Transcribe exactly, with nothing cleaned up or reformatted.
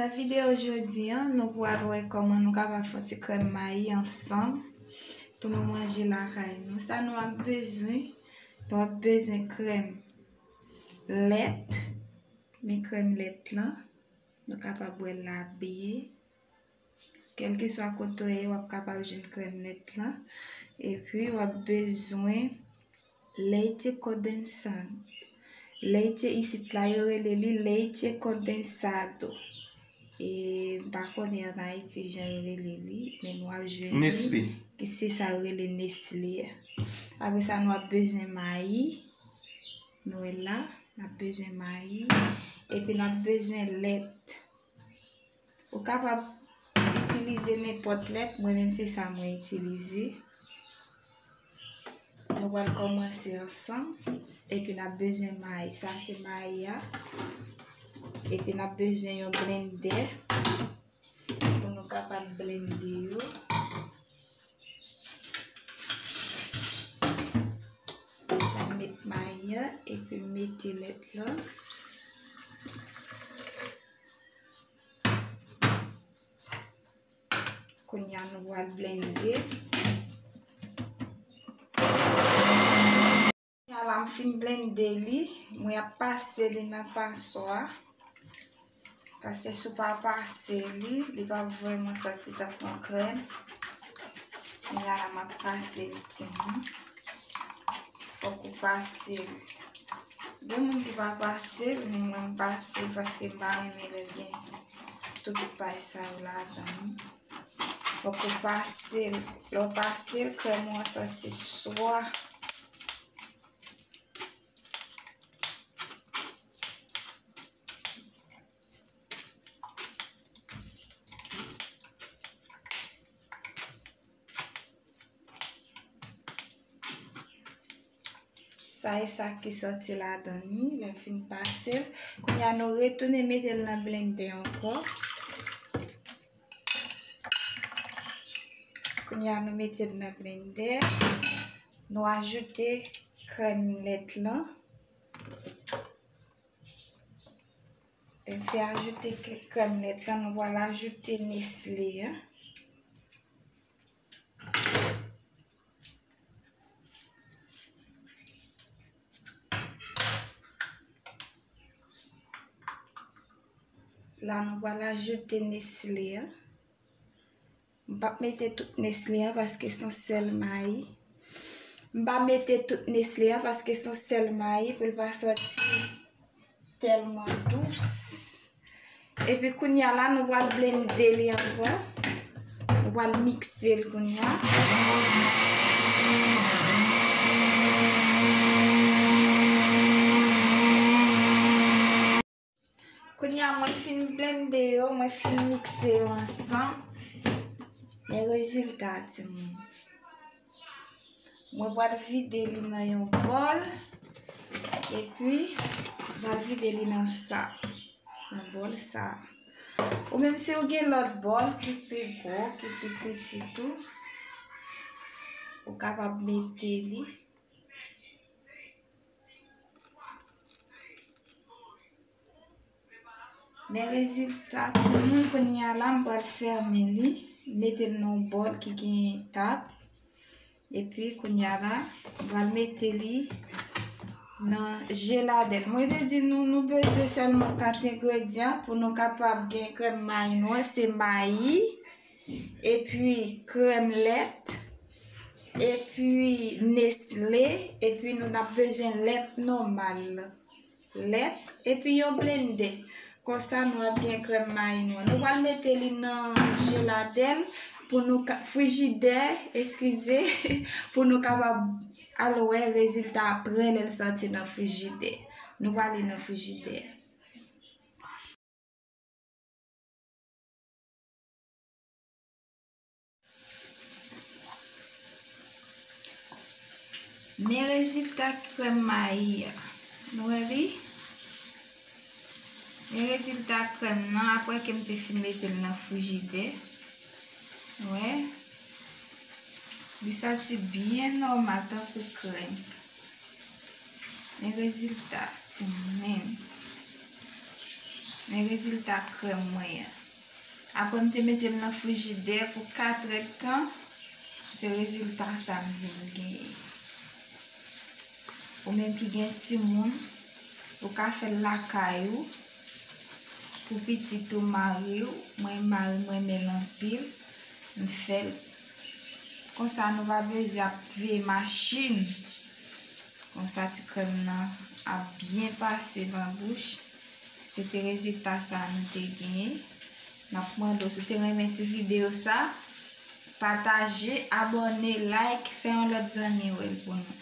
Nan videyo jodi a, nou pral wè kòman nou kapab fè yon ti krèm mayi ansanm pou nou manje lakay nou. Sa nou ap bezwen, nou ap bezwen krèm lèt, men krèm lèt lan, nou kapab wè l la byen. Kèlkeswa kote w ye, w ap kapab jwenn krèm lèt lan. Epi, w ap bezwen leite condensado. Leite isit la, yo rele li leite condensado. E, m pa konnen ann Ayiti jan yo rele li, men nou ap jwenn li. Nestlé. Ki se sa yo rele Nestlé a. Apre sa, nou ap bezwen mayi. Nou wè la, n ap bezwen mayi. Epi, n ap bezwen lèt. Ou kapab itilize nenpòt lèt, mwen menm se sa mwen itilize. Nou pral kòmanse ansanm, epi n ap bezwen mayi. Sa se mayi a. Epi n ap bezwen yon blendè pou nou kapab blende yo. N ap met mayi a, epi mete lèt lan. Kounye a nou pral blende. Kounye a la m fin blende li, mwen ap pase li nan paswa. Paske si w pa pase li, li p ap vrèman santi tankou yon krèm. Kounye a la m ap pase li timoun. Fòk ou pase l. Gen moun ki pa pase l, men mwen m pase l paske m pa renmen lè l gen tout pay sa yo ladan l. Fòk ou pase l. Lè w pase l, krèm ou an sòti swa. Sa e sa ki sòti ladan li, lè m fin pase l. Kounye a nou retounen mete l nan blendè ankò. Kounye a nou mete l nan blendè. Nou ajoute krèm lèt lan. Lè m fin ajoute k-, krèm lèt lan, nou pral ajoute Nestlé a. La, nou pral ajoute Nestlé a. M p ap mete tout Nestlé an paske se yon sèl mayi. M pa mete tout Nestlé an paske se yon sèl mayi pou l pa sòti tèlman dous. Epi kounye a la, nou pral blende li ankò. Nou pral mikse l kounye a. Kounye a, mwen fin blende yo, mwen fin mikse yo ansanm. Men rezilta a, timoun. Mwen pral vide li nan yon bòl. Epi, m pral vide li nan sa. Nan bòl sa. Ou menm si w gen lòt bòl ki pi gwo, ki pi piti tou, ou kapab mete li. Men rezilta, timoun, kounye a la, m pral fèmen li, mete l nan yon bòl ki gen tap. Epi, kounye a la, m pral mete li nan jeladèn. Mwen te di nou, nou bezwen sèlman kat engredyan pou nou kapab gen krèm mayi nou an. Se mayi, epi krèm lèt, epi Nestlé, epi nou n ap bezwen lèt nòmal. Lèt, epi yon blendè. Konsa, nou ap gen krèm mayi nou an. Nou pral mete li nan jeladèn pou nou ka, frijidè, eskize, pou nou kapab al wè rezilta aprè lè l sòti nan frijidè. Nou prale nan frijidè. Men rezilta krèm mayi a. Nou wè li? Men rezilta krèm nan, apre ke m te fin mete l nan frijidè. Nou wè? Li santi byen nòmal, tankou krèm. Men rezilta, timoun. Men rezilta krèm mwen an. Apre m te mete l nan frijidè pou katrè tan, se rezilta sa m vin genyen. Ou menm ki gen timoun, ou ka fè l lakay ou, pou pitit ou, mari w. Mwen, mari m renmen l anpil, m fè l. Konsa nou pa bezwen ap veye machin. Konsa ti krèm nan ap byen pase nan bouch. Se te rezilta sa nou te genyen. N ap mande w, si w te renmen ti videyo sa, pataje, abòne, like, fè yon lòt zanmi wè l pou nou.